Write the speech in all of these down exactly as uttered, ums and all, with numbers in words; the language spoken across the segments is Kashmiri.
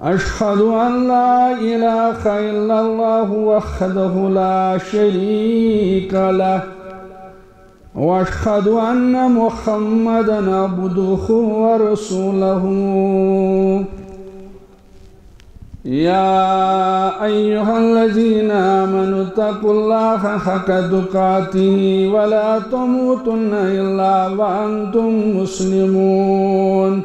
أشهد أن لا إله إلا الله وحده لا شريك له، وأشهد أن محمدا عبده ورسوله. يا أيها الذين آمنوا اتقوا الله حق تقاته ولا تموتن إلا وأنتم مسلمون.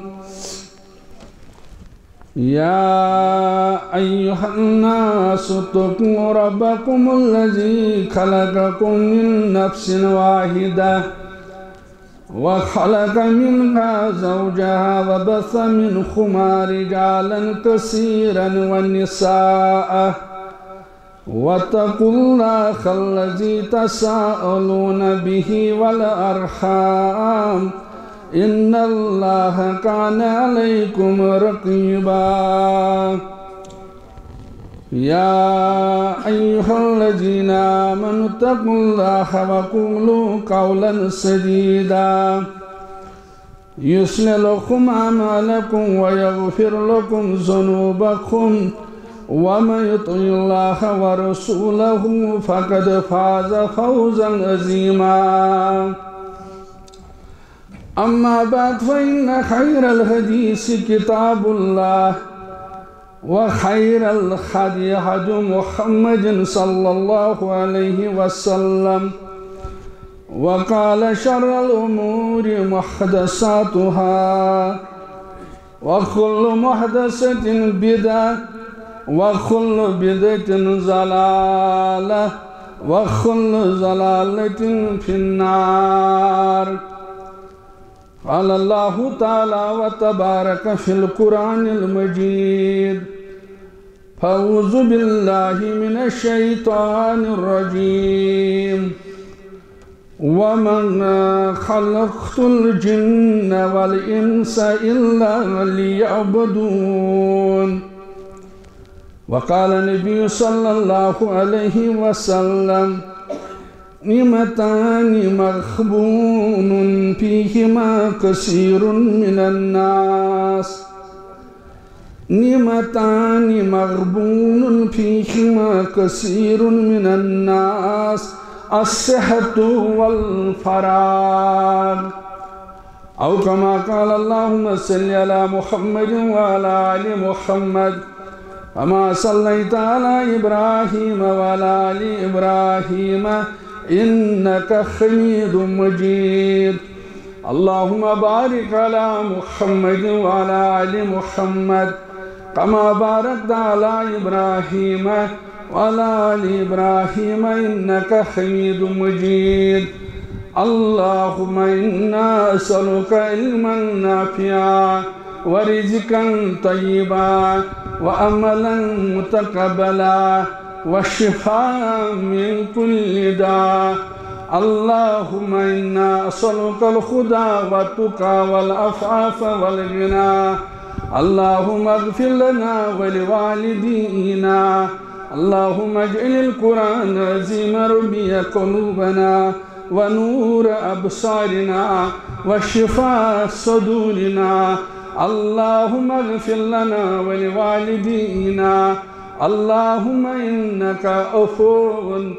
يا أيها الناس اتقوا ربكم الذي خلقكم من نفس واحدة وخلق منها زوجها وبث منهما رجالا كثيرا ونساء، واتقوا الله الذي تساءلون به والأرحام، إن الله كان عليكم رقيبا. يا أيها الذين آمنوا اتقوا الله وقولوا قولا سديدا، يصلح لكم أعمالكم ويغفر لكم ذنوبكم، ومن يطع الله ورسوله فقد فاز فوزا عظيما. أما بعد، فإن خير الحديث كتاب الله، وخير الهدي هدي محمد صلى الله عليه وسلم، وقال شر الأمور محدثاتها، وكل محدثة بدعة، وكل بدعة ضلالة، وكل ضلالة في النار. قال الله تعالى وتبارك في القرآن المجيد: فأعوذ بالله من الشيطان الرجيم. وما خلقت الجن والإنس إلا ليعبدون. وقال النبي صلى الله عليه وسلم: نعمتان مغبون فيهما كثير من الناس، نعمتان مغبون فيهما كثير من الناس، الصحة والفراغ. أو كما قال. اللهم صل على محمد وعلى آل محمد كما صليت على إبراهيم وعلى آل إبراهيم إنك حميد مجيد. اللهم بارك على محمد وعلى آل محمد كما باركت على إبراهيم وعلى آل إبراهيم إنك حميد مجيد. اللهم إنا نسألك علما نافعا ورزقا طيبا وعملا متقبلا وشفاء من كل داء. اللهم إنا نسألك الهدى والتقى والعفاف والغنى. اللهم اغفر لنا ولوالدينا. اللهم اجعل القرآن العظيم ربيع قلوبنا ونور أبصارنا وشفاء صدورنا. اللهم اغفر لنا ولوالدينا. اللهم إنك عفو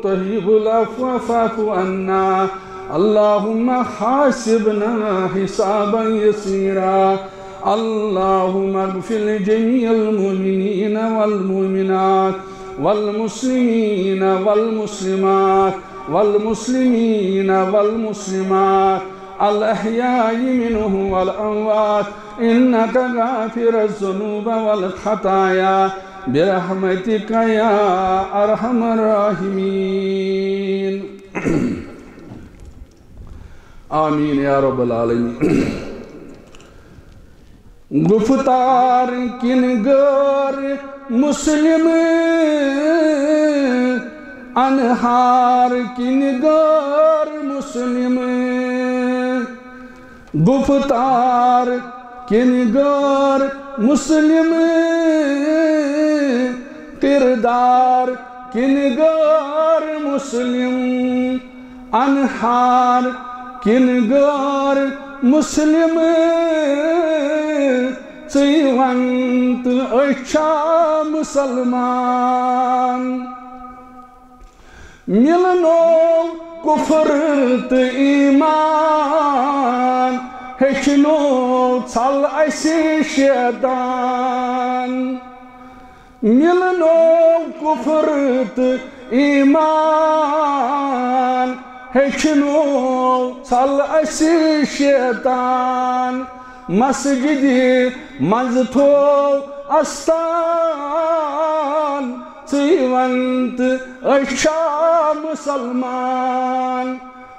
تحب العفو فاعف عنا. اللهم حاسبنا حسابا يسيرا. اللهم اغفر لجميع المؤمنين والمؤمنات والمسلمين والمسلمات والمسلمين والمسلمات الأحياء منهم والأموات إنك غافر الذنوب والخطايا برحمتك يا أرحم الراحمين. آمين يا رب العالمين. گفتار کن غیر مسلم، انہار کن غیر مسلم، گفتار کن غیر مسلم، کردار کن غیر مسلم، انہار کن غیر مسلم، ژٕے وَن تہٕ أسۍ چھا مُسلمان؟ مِلنو کُفر تہٕ ایمان، ہیٚچھنو ژھل اَسہِ شیطان۔ مِلنو کُفر تہٕ ایمان، ہیٚچھنو ژھل اَسہِ شیطان۔ مسجدِ منٛز تھوو استان، ژٕے وَن تہٕ أسۍ چھا مُسلمان؟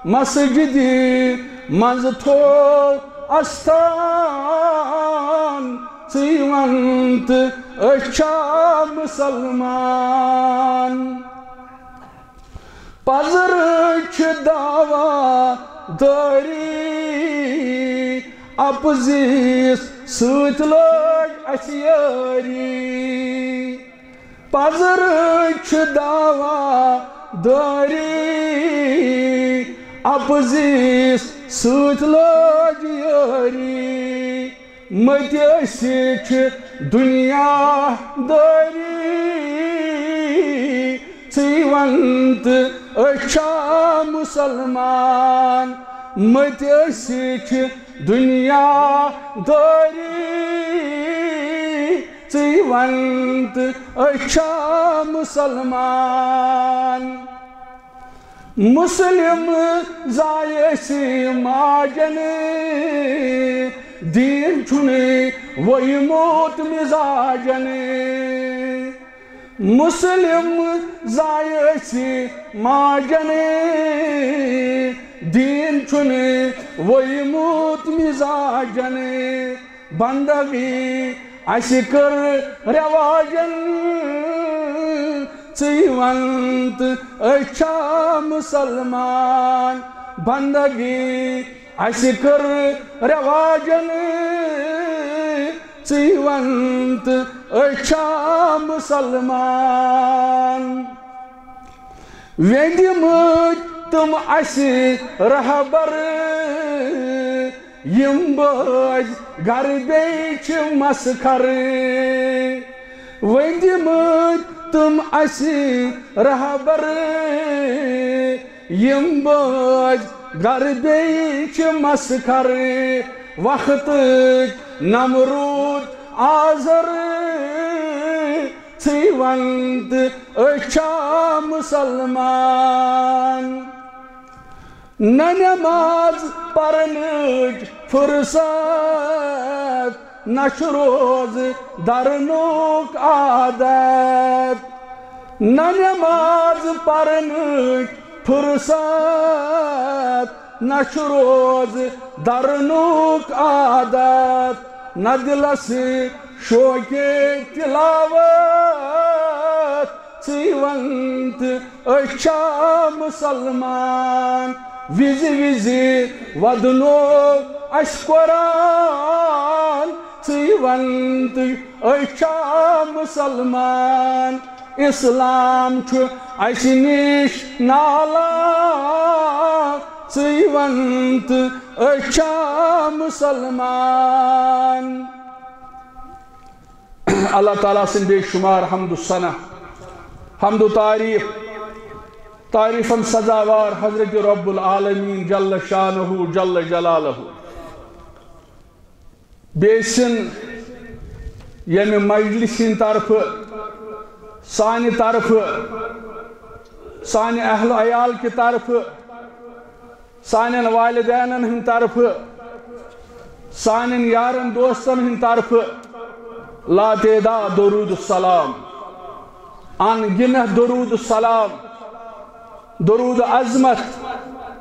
مسجدِ منٛز تھوو استان، ژٕے وَن تہٕ أسۍ چھا مُسلمان؟ پزر چھِ دعویٰ دٲری، اپزیس سۭتۍ لٲج اَسہِ یٲری۔ پزر چھِ دعویٰ دٲری، اپزیس سۭتۍ لٲج یٲری۔ مٔتۍ أسۍ چھِ دُنیا دٲری، ژٕے وَن تہٕ أسۍ چھا مُسلمان؟ مٔتۍ أسۍ چھِ دُنیا دٲری، ژٕے وَن تہٕ أسۍ چھا مُسلمان؟ مُسلِم زایہِ أسۍ ماجن، دیٖن چھُنہٕ ووٚیمُت مِزاجن۔ مُسلِم زایہِ أسۍ ماجن، دیٖن چھُنہٕ ووٚیمُت مِزاجن۔ بندگی اَسہِ کٔر رٮ۪واجن، ژٕے وَن تہٕ أسۍ چھا مُسلمان؟ بندگی اَسہِ کٔر رٮ۪واجن، ژٕے وَن تہٕ أسۍ چھا مُسلمان؟ ویندِمٕتۍ تِم اَسہِ رہبر، یِم بٲج گرٕ بیٚیہِ چھِ مسخر۔ ویندِمٕتۍ تِم اَسہِ رہبر، یِم بٲج گرٕ بیٚیہِ چھِ مسخر۔ وقتٕکۍ نمروٗد آزر، ژٕے وَن تہٕ أسۍ چھا مُسلمان؟ نہ نماز پرنٕچ فرصت، نہ چھُ روزٕ درنُک عادت۔ نہ نماز پرنٕچ فرصت، نہ چھُ روزٕ درنُک عادت، نہ دِلس شوقِ تلاوت۔ ژٕے وَن تہٕ أسۍ چھا مُسلمان؟ وِزِ وِزِ وَدنو اَسہِ قرآن، ژٕے وَن تہٕ أسۍ چھا مُسلمان؟ اسلام چھُ اَسہِ نِش نالان، ژٕے وَن تہٕ أسۍ چھا مُسلمان؟ اللہ تعالیٰ سٕنٛدۍ بے شمار حمد و ثنا، حمد و تعریف، تعریفن سزاوار حضرت رب العالمین جل شانہ جل جلالہ۔ بیٚیہِ سٕنٛد ییٚمہِ مجلسہِ ہٕنٛدِ طرفہٕ، سانہِ طرفہٕ، سانہِ اہل و عیال کہِ طرفہٕ، سانٮ۪ن والدینن ہٕنٛدِ طرفہٕ، سانٮ۪ن یارن دوستن ہٕنٛدِ طرفہٕ لاتعداد درود السلام، ان گنت درود السلام، درود عظمت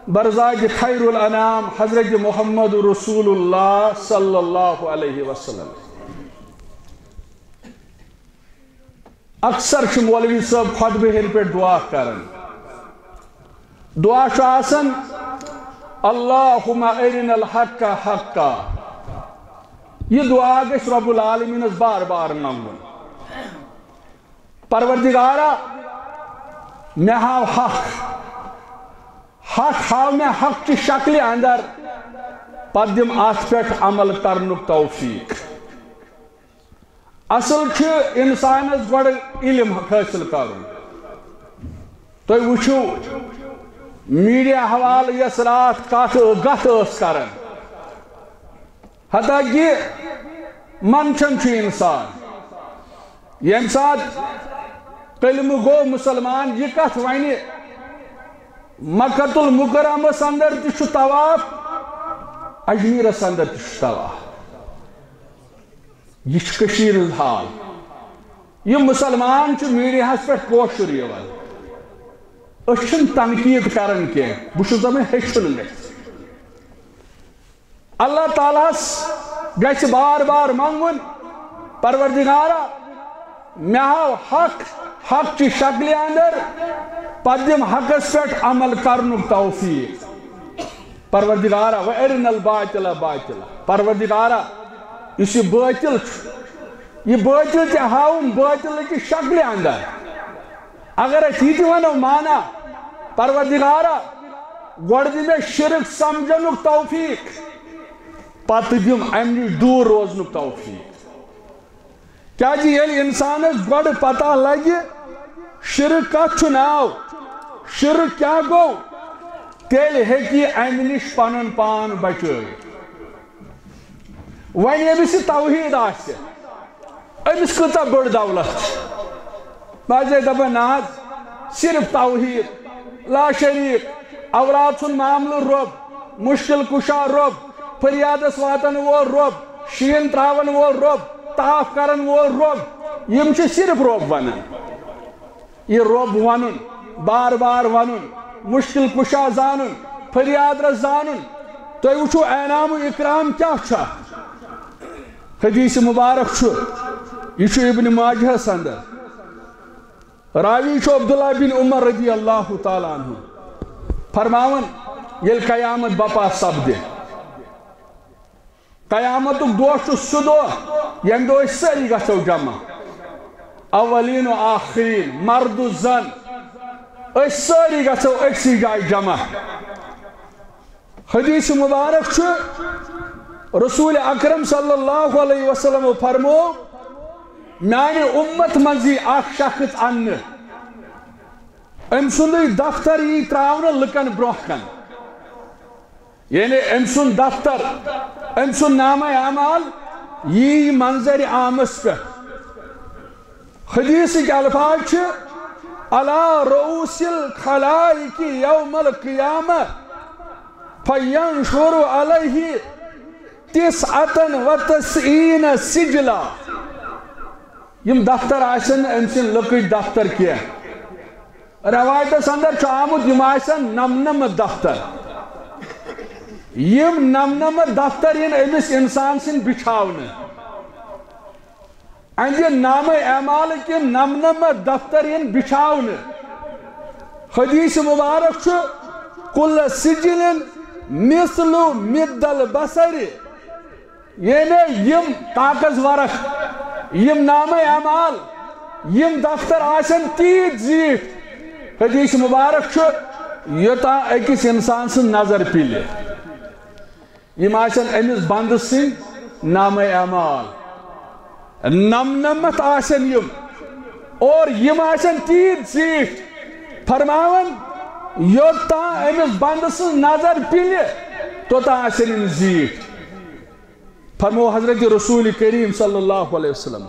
بر ذات خیر الانام حضرت محمد رسول اللہ صلی اللہ علیہ وسلم۔ اکثر چھُ مولوی صٲب خطبہٕ ہیٚرِ پٮ۪ٹھ دعا کران۔ دعا چھُ آسان، اللہم ارنا الحق حقا۔ یہِ دعا گژھِ رب العالمینس بار بار منگُن۔ پروردگارا، مےٚ ہاو حق، حق ہاو مےٚ حق چہِ شکلہِ اندر، پتہٕ دِم اتھ پٮ۪ٹھ عمل کرنُک توفیق۔ اصل چھُ انسانس گۄڈٕ علم حٲصِل کرُن۔ تُہۍ وٕچھِو، میڈیا حوالہٕ یۄس راتھ کتھ گتھ ٲس کران، حتیٰ کہ منٛدچھان چھُ انسان۔ ییٚمہِ ساتہٕ کلمہٕ گوٚو مسلمان، یہِ کتھ ونہِ، مکۃ المکرمس اندر تہِ چھُ طواف، اجمیرس اندر تہِ چھُ طواف۔ یہِ چھُ کٔشیٖرِ ہُنٛد حال۔ یہِ مسلمان چھُ میڈیاہس پٮ۪ٹھ کٲشُر یِوان۔ أسۍ چھِنہٕ تنقید کران کینٛہہ، بہٕ چھُس دپان ہیٚچھُن گژھِ۔ اللہ تعالیٰ ہس گژھِ بار بار منگُن، پروردگارا، مےٚ ہاو حق، حق چہِ شکلہِ اندر، پتہٕ دِم حقس پٮ۪ٹھ عمل کرنُک توفیق۔ پروردگارا، وَأَرِنَا الْبَاطِلَ بَاطِلًا۔ پروردگارا، یُس یہِ بٲطِل چھُ، یہِ بٲطِل تہِ ہاوُن بٲطِل کہِ شکلہِ اندر۔ اگر أسۍ یہِ تہِ ونو مانا، پروردگارا، گۄڈٕ دِ مےٚ شرک سمجھنُک توفیق، پتہٕ دِم امہِ نِش دوٗر روزنُک توفیق۔ کیازِ ییٚلہِ انسانس گۄڈٕ پتہ لگہِ شرک کتھ چھُ ناو، شرک کیاہ گوٚو، تیٚلہِ ہیٚکہِ یہِ امہِ نِش پنُن پان بچٲوِتھ۔ وۄنۍ ییٚمِس یہِ توحید آسہِ، أمِس کۭژاہ بٔڑ دولت چھِ۔ بہٕ حظ چھُس دپان، نہ حظ، صرف توحید، لا شریک، اولاد سُنٛد معاملہٕ رۄب، مشکل کشا رۄب، فریادس واتن وول رۄب، شیٖن تراون وول رۄب، تاپھ کرن وول رۄب، یِم چھِ صرف رۄب ونان۔ یہِ رۄب ونُن، بار بار ونُن، مشکل کشا زانُن، فریاد رس زانُن۔ تُہۍ وٕچھِو، انعام و اکرام کیاہ چھُ؟ حدیث مبارک چھُ، یہِ چھُ ابن ماجہس اندر۔ راوی چھُ عبداللہ بن عمر رضی اللہ تعالیٰ عنہ، فرماوان، ییٚلہِ قیامت بپا سپدِ، قیامتُک دۄہ چھُ سُہ دۄہ، ییٚمہِ دۄہ أسۍ سٲری گژھو جمع، اولین و آخرین، مرد و زن، أسۍ سٲری گژھو أکسٕے جایہِ جمع۔ حدیث مبارک چھُ، رسول اکرم صلی اللہ علیہ وسلم فرمو، میانہِ امت منٛز یی اکھ شخص اننہٕ، أمۍ سُنٛدٕے دفتر یی تراونہٕ لُکن برونٛہہ کن۔ یعنی أمۍ سُنٛد دفتر، أمۍ سُنٛد نامہ اعمال یی منظر عامس پٮ۪ٹھ۔ حدیثٕکۍ الفاظ چھِ، علی رؤوس الخلائق یوم القیامہ فینشر علیہ تسعة وتسعین سجلا۔ یِم دفتر آسن نہٕ أمۍ سٕنٛدۍ لُکٕکۍ دفتر کینٛہہ۔ روایتس اندر چھُ آمُت، یِم آسن نمنمتھ دفتر۔ یِم نمنمتھ دفتر یِن أمِس انسان سٕنٛدۍ بچھاونہٕ۔ اہندِ نامہ اعمال کہِ نمنمتھ دفتر یِن بچھاونہٕ۔ حدیث مبارک چھُ، کل سجل مثل مد البصر۔ یعنی یِم کاغذ ورق، یِم نامہ اعمال، یِم دفتر آسن تیٖتۍ زیٖٹھۍ۔ حدیث مبارک چھُ، یوٚتام أکِس انسان سٕنٛز نظر پِلہِ۔ یِم آسن أمِس بندٕ سٕنٛدۍ نامہ اعمال۔ نمنمتھ آسن یِم، اور یِم آسن تیٖتۍ زیٖٹھۍ۔ فرماوان، یوٚتام أمِس بندٕ سٕنٛز نظر پِلہِ، توٚتام آسن یِم زیٖٹھۍ۔ فرمو حضرت رسول کریم صلی اللہ علیہ وسلم۔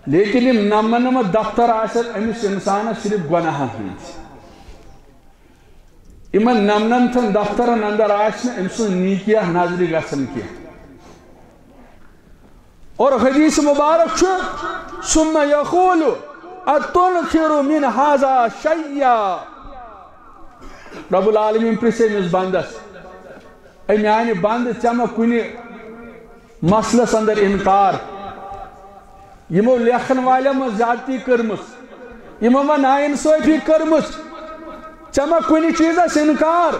لیکن یِم نمنمتھ دفتر آسن أمِس انسانس صرف گۄناہن ہٕنٛدۍ۔ یِمن نمنمتھن دفترن اندر آسہِ نہٕ أمۍ سٕنٛز نیٖکیا نظرِ گژھان کینٛہہ۔ اور حدیث مبارک چھُ، ثم یقول اتنکر من ھذا شیئا۔ رب العالمین پرژھِ أمِس بندس، اے میانہِ بندٕ، ژےٚ ما کُنہِ مسلس اندر انکار؟ یِمو لیکھن والٮ۪و ما زیادتی کٔرمٕژ؟ یِمو ما ناانصٲفی کٔرمٕژ؟ ژےٚ ما کُنہِ چیٖزس انکار؟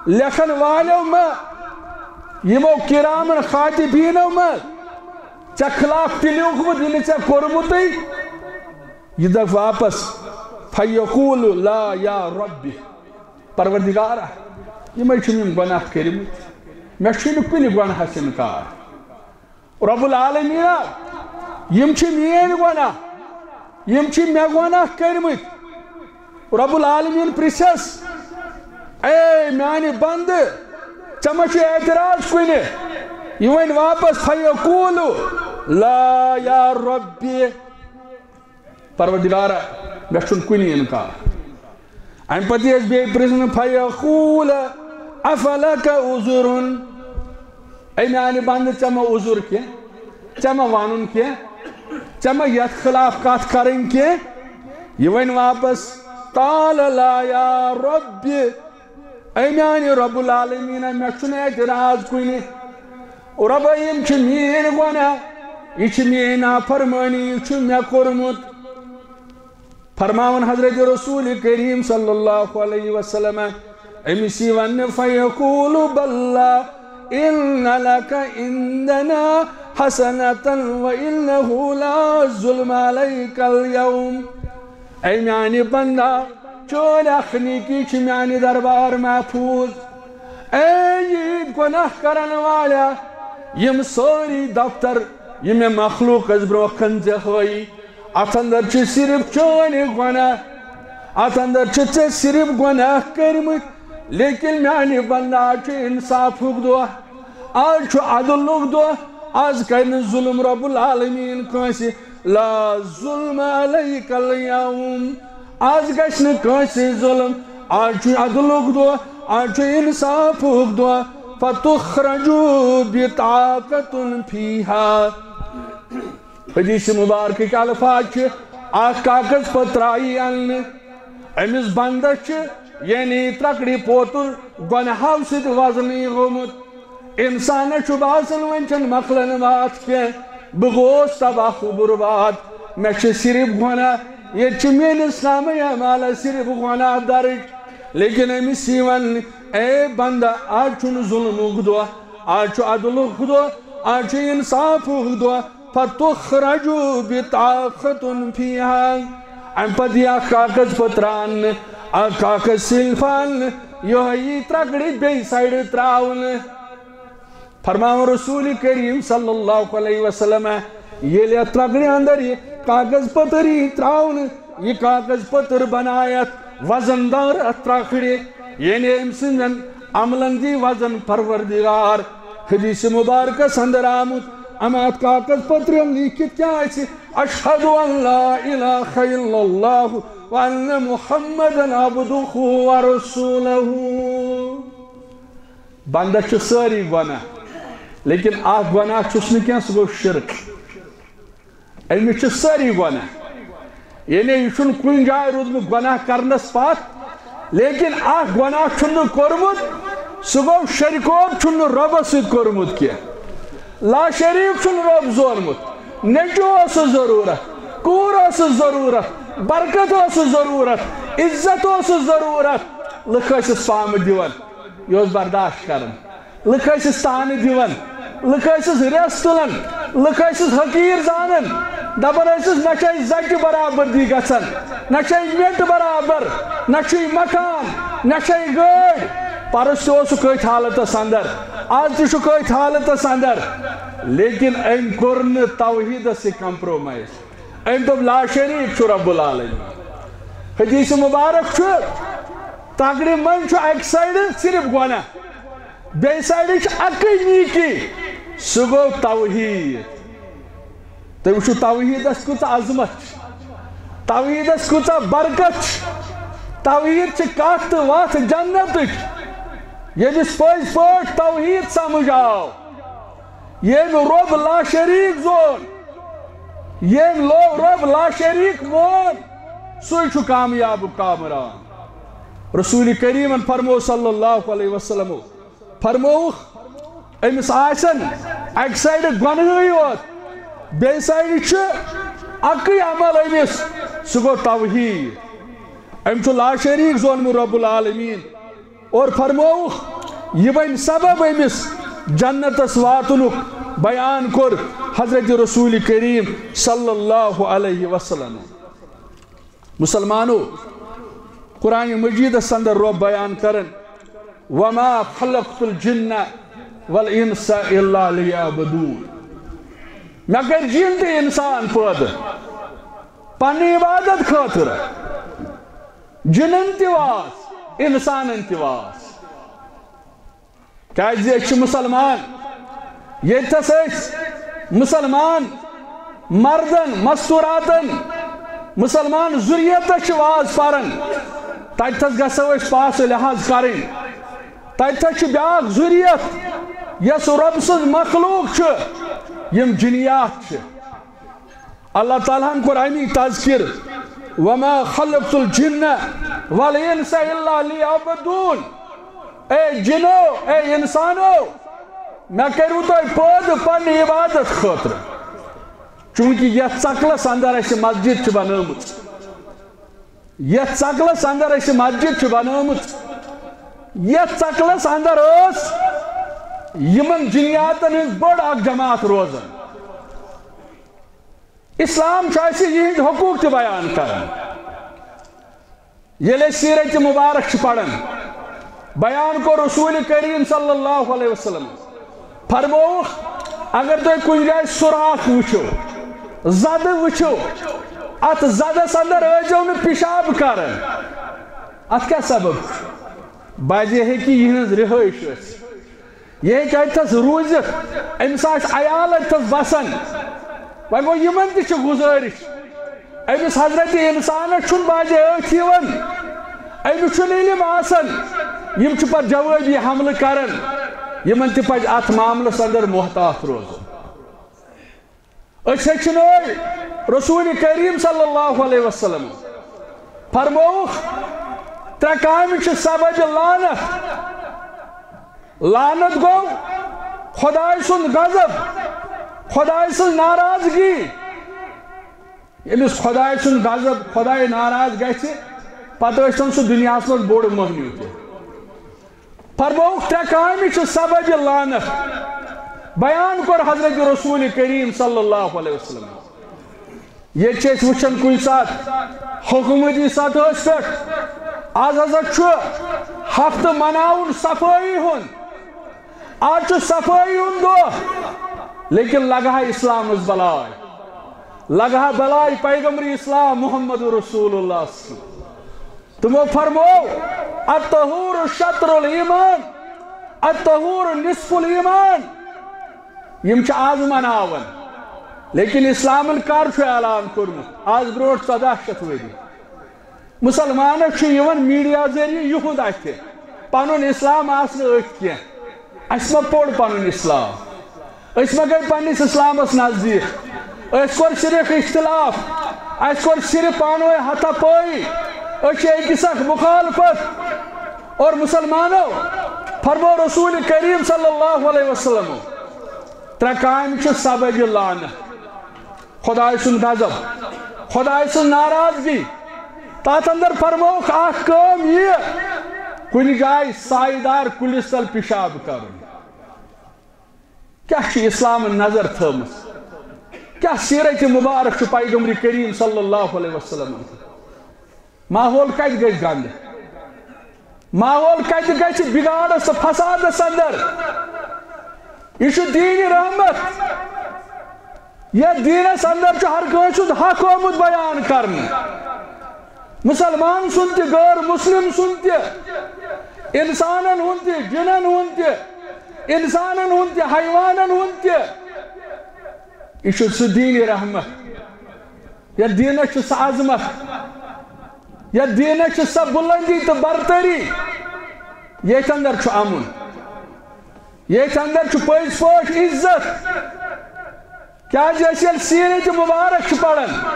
لیکھن والیو ما، یِمو کرامن خاتبینو ما ژےٚ خلاف تہِ لیوٗکھمُت، یہِ نہٕ ژےٚ کوٚرمُتٕے؟ یہِ دَپہِ واپس، فیقول لا یا رب، پروردگارا، یِمے چھِم یِم گۄناہ کٔرمٕتۍ، مےٚ چھُے نہٕ کُنہِ گۄناہس انکار۔ رب العالمینا، یِم چھِ میٲنۍ گۄناہ، یِم چھِ مےٚ گۄناہ کٔرمٕتۍ۔ رب العالمین پرژھس، اے میانہِ بندٕ، ژےٚ ما چھُ اعتراض کُنہِ؟ یہِ وۄنۍ واپس، فیقول لا یا ربی، پروردگارا، مےٚ چھُنہٕ کُنہِ انکار۔ امہِ پتہٕ یی أسۍ بیٚیہِ پرژھنہٕ، فیقول افلک عذر، اے میانہِ بندٕ، ژےٚ ما عذر کینٛہہ؟ ژےٚ ما ونُن کینٛہہ؟ ژےٚ ما یتھ خلاف کتھ کرٕنۍ کینٛہہ؟ یہِ وۄنۍ واپس، قال لا یا رب، اے میانہِ رب العالمین، مےٚ چھُنہٕ اعتراض کُنہِ۔ رب، یِم چھِ میٲنۍ گۄناہ، یہِ چھِ میٲنۍ نافرمٲنی، یہِ چھُ مےٚ کوٚرمُت۔ فرماوان حضرت رسول کریم صلی اللہ علیہ وسلم، أمِس یی وننہٕ، فیقول بل ان لک عندنا حسنة وانه لا ظلم علیک الیوم۔ اے میانہِ بندہ، چٲنۍ اکھ نیکی چھِ میانہِ دربار محفوظ۔ اے یہِ گۄناہ کرن والا، یِم سٲری دفتر، یِم مےٚ مخلوقس برونٛہہ کن ژےٚ ہٲیی، اتھ اندر چھِ صرف چٲنۍ گۄناہ، اتھ اندر چھِ ژےٚ صرف گۄناہ کٔرمٕتۍ۔ لیکن میانہِ بندہ، آز چھُ انصافُک دۄہ، آز چھُ عدلُک دۄہ، آز کرِ نہٕ ظلم رب العالمین کٲنٛسہِ۔ لا ظلم علیک الیوم، آز گژھِ نہٕ کٲنٛسہِ ظلم، آز چھُ عدلُک دۄہ، آز چھُ انصافُک دۄہ۔ فتخرج بطاقة فیہا۔ حدیث مبارکٕکۍ الفاظ چھِ، اکھ کاغذ پتر آیی اننہٕ، أمِس بندس چھِ، یعنی ترکڑِ پوتُر، گۄنہو سۭتۍ وزنٕے گوٚمُت۔ انسانس چھُ باسان، وۄنۍ چھَنہٕ مۄکلن واتھ کینٛہہ، بہٕ گوس تباہ و برباد، مےٚ چھِ صرف گۄناہ، ییٚتہِ چھِ میٲنِس نامہ اعمالس صرف گۄناہ درج۔ لیکن أمِس یی وننہٕ، اے بندہ، آز چھُنہٕ ظلمُک دۄہ، آز چھُ عدلُک دۄہ، آز چھُ انصافُک دۄہ۔ فتخرج بطاقة فیہا۔ امہِ پتہٕ یی اکھ کاغذ پتر اننہٕ، اکھ کاغذ سلفہ اننہٕ، یِہوٚے یی ترکڑِ بیٚیہِ سایڈٕ تراونہٕ۔ فرماوان رسول کریم صلی اللہ علیہ وسلم، ییٚلہِ اتھ ترکڑِ اندر یہِ کاغذ پتر یی تراونہٕ، یہِ کاغذ پتر بنایتھ وزن دار اتھ ترکڑِ، یعنی أمۍ سٕنٛدٮ۪ن عملن دی وزن پروردگار۔ حدیث مبارکس اندر آمُت، اما اتھ کاغذ پترِ لیٖکھِتھ کیٛاہ آسہِ؟ اشہد ان لا الہ الا اللہ وان محمدا عبدہ ورسولہ۔ بندس چھِ سٲری گۄناہ، لیکن اکھ گۄناہ چھُس نہٕ کینٛہہ، سُہ گوٚو شرک۔ أمِس چھِ سٲری گۄناہ، یعنی یہِ چھُنہٕ کُنہِ جایہِ روٗدمُت گۄناہ کرنس پتھ، لیکن اکھ گۄناہ چھُنہٕ کوٚرمُت، سُہ گوٚو شریکوب چھُنہٕ رۄبس سۭتۍ کوٚرمُت کینٛہہ، لا شریک چھُنہٕ رۄب زورمُت، نیٚچوٗ اوسُس ضروٗرت، کوٗر ٲسٕس ضروٗرت، برکت ٲسٕس ضروٗرت، عزت اوسُس ضروٗرت، لُکھ ٲسِس پامہٕ دِوان، یہِ اوس برداشت کران۔ لُکھ ٲسِس تانہٕ دِوان، لُکھ ٲسِس ریس تُلان، لُکھ ٲسِس حقیٖر زانان، دَپان ٲسِس، نہ چھے زَچہِ برابردی گژھان، نہ چھے مےٚ تہِ برابر، نہ چھُے مکان، نہ چھے گٲڑۍ۔ پرُس تہِ اوسُکھ أتھۍ حالتس اندر، آز تہِ چھُکھ أتھۍ حالتس اندر، لیکن أمۍ کوٚر نہٕ توحیٖدس سۭتۍ compromise۔ أمۍ دوٚپ، لا شریٖک چھُ رب العالمین۔ حدیث مبارک چھُ، تکرِ منٛز چھُ اکہِ سایڈٕ صرف گۄناہ، بیٚیہِ سایڈٕ چھِ اکٕے نیکی، سُہ گوٚو توحیٖد۔ تُہۍ وٕچھِو توحیٖدس کۭژاہ عظمت چھِ، توحیٖدس کۭژاہ برکت چھِ۔ توحیٖد چھِ کتھ تہٕ وتھ جنتٕچ۔ ییٚمِس پٔزۍ پٲٹھۍ توحیٖد سمجھ آو، ییٚمۍ رۄب لا شریٖک زون، ییٚمۍ لو-، رۄب لا شریٖک مون، سُے چھُ کامیاب و کامران۔ رسول کریٖمن فرموو صلی اللہ علیہ وسلمو، فرمووُکھ، أمِس آسن اَکہِ سایڈٕ گۄنہٕے یوت، بیٚیہِ سایڈٕ چھُ اَکٕے عمل أمِس، سُہ گوٚو توحیٖد۔ أمۍ چھُ لا شریٖک زونمُت رب العالمین۔ اور فرمووُکھ، یہِ بنہِ سبب أمِس جنتس واتنُک۔ بیان کوٚر حضرت رسول کریم صلی اللہ علیہ وسلم۔ مسلمانو، قرآن مجیدس اندر رب بیان کرن، وما خلقت الجن والانس الا لیعبدون۔ مےٚ کٔرۍ جِن تہِ اِنسان پٲدٕ پننہِ عبادت خٲطرٕ۔ جِنن تہِ واس، اِنسانن تہِ واس۔ کیازِ أسۍ چھِ مُسلمان۔ ییٚتھس أسۍ مُسلمان مردن، مستوراتن، مُسلمان ذُریتس چھِ واز پران، تتھس گژھو أسۍ پاس لحاظ کرٕنۍ۔ تتھس چھِ بیاکھ ذُریت، یۄس رۄب سٕنٛز مخلوق چھِ، یِم جِنیات چھِ۔ اللہ تعالیٰ ہن کوٚر اَمی تذکر، "وما خلقت الجن والانس الا لیعبدون"۔ اے جِنو، اے اِنسانو، مےٚ کٔرِو تۄہہِ پٲدٕ پننہِ عبادت خٲطرٕ۔ چونکہ یتھ ژکلس اندر اسہِ مسجد چھِ بنٲومٕژ، یتھ ژکلس اندر اسہِ مسجد چھِ بنٲومٕژ، یتھ ژکلس اندر ٲس یِمن جِنیاتن ہٕنٛز بٔڑ اکھ جماعت روزان۔ اسلام چھُ اسہِ یِہنٛدۍ حقوق تہِ بیان کران۔ ییٚلہِ أسۍ سیرت مبارک چھِ پران، بیان کوٚر رسول کریم صلی اللہ علیہ وسلم، فرمووُکھ، اگر تُہۍ کُنہِ جایہِ سوراخ وٕچھِو، زدٕ وٕچھِو، اتھ زدس اندر ٲسۍزیو نہٕ پِشاب کران۔ اتھ کیٛاہ سبب چھُ؟ بعضے ہیٚکہِ یِہٕنٛز رِہٲیِش ٲسِتھ۔ یہِ ہیٚکہِ اَتہِ تھَس روٗزِتھ، أمِس آسہِ عیال اَتہِ تھَس بَسان۔ وۄنۍ گوٚو، یِمَن تہِ چھِ گُزٲرِش، أمِس حضرت اِنسانَس چھُنہٕ بعضے أتھۍ یِوان، أمِس چھُنہٕ علم آسان، یِم چھِ پَتہٕ جوٲبی حملہٕ کَران۔ یِمَن تہِ پَزِ اَتھ معاملَس اندر محتاط روزُن۔ أسۍ ہیٚچھنٲے رسول کریم صلی اللہ علیہ وسلم فرمووُکھ، ترٛےٚ کامہِ چھِ سبب لعنت۔ لعنت گوٚو خداے سُنٛد غضب، خداے سٕنٛز ناراضگی۔ ییٚمِس خداے سُنٛد غضب، خداے ناراض گژھِ، پتہٕ ٲسۍتن سُہ دُنیاہس منٛز بوٚڑ مٔہنیوٗ تہِ۔ فرمووُکھ، ترٛےٚ کامہِ چھِ سبب لعنت۔ بیان کوٚر حضرت رسول کریم صلی اللہ علیہ وسلم۔ ییٚتہِ چھِ أسۍ وٕچھان کُنہِ ساتہٕ حکومتی سطحس پٮ۪ٹھ، آز ہسا چھُ ہفتہٕ مناوُن صفٲیی ہُنٛد، آز چھُ صفٲیی ہُنٛد دۄہ، لیکن لگہٕ ہا اسلامس بلاے، لگہٕ ہا بلاے پیغمبر اسلام محمد رسول اللہ۔ تِمو فرموو، "الطہور شطر الایمان، الطہور نصف الایمان۔" یِم چھِ آز مناوان، لیکن اسلامن کر چھُ اعلان کوٚرمُت؟ آز برونٛٹھ ژۄداہ شیٚتھ ؤری۔ مُسلمانس چھُ یِوان میڈیا ذٔریعہٕ یِہُنٛد اَتھِ، پنُن اسلام آسنہٕ أتھۍ کینٛہہ۔ اَسہِ ما پوٚر پنُن اسلام؟ أسۍ ما گٔے پننِس اسلامس نزدیٖک؟ اَسہِ کوٚر صرف اختلاف، اَسہِ کوٚر صرف پانہٕ ؤنۍ ہتھا پٲیی، أسۍ چھِ أکِس اکھ مخالفت۔ اور مسلمانو، فرمو رسول کریم صلی اللہ علیہ وسلم، ترٛےٚ کامہِ چھِ سبب لعنت۔ خداے سُنٛد غضب، خداے سٕنٛز ناراضگی۔ تَتھ اندر فرمووُکھ اکھ کٲم یہِ، کُنہِ جایہِ سایہِ دار کُلِس تل پِشاب کرُن۔ کیٛاہ چھِ اسلامن نظر تھٲومٕژ؟ کیٛاہ سیرت مبارک چھُ پیغمبر کریم صلی اللہ علیہ وسلم؟ ماحول کتہِ گژھِ گنٛدٕ؟ ماحول کتہِ گژھِ بگاڑس تہٕ فسادس اندر؟ یہِ چھُ دیٖنِ رحمت۔ یتھ دیٖنس اندر چھُ ہر کٲنٛسہِ ہُنٛد حق آمُت بیان کرنہٕ۔ مُسلمان سُنٛد تہِ، غٲر مُسلِم سُنٛد تہِ، اِنسانن ہُنٛد تہِ، جِنن ہُنٛد تہِ، اِنسانن ہُنٛد تہِ، حیوانن ہُنٛد تہِ۔ یہِ چھُ سُہ دیٖنِ رحمت۔ یتھ دیٖنس چھِ سۄ عظمت، یتھ دیٖنس چھِ سۄ بُلندی تہٕ برتری، یتھ اندر چھُ امُن، یتھ اندر چھُ پٔزۍ پٲٹھۍ عزت۔ کیازِ أسۍ ییٚلہِ سیرت مبارک چھِ پران،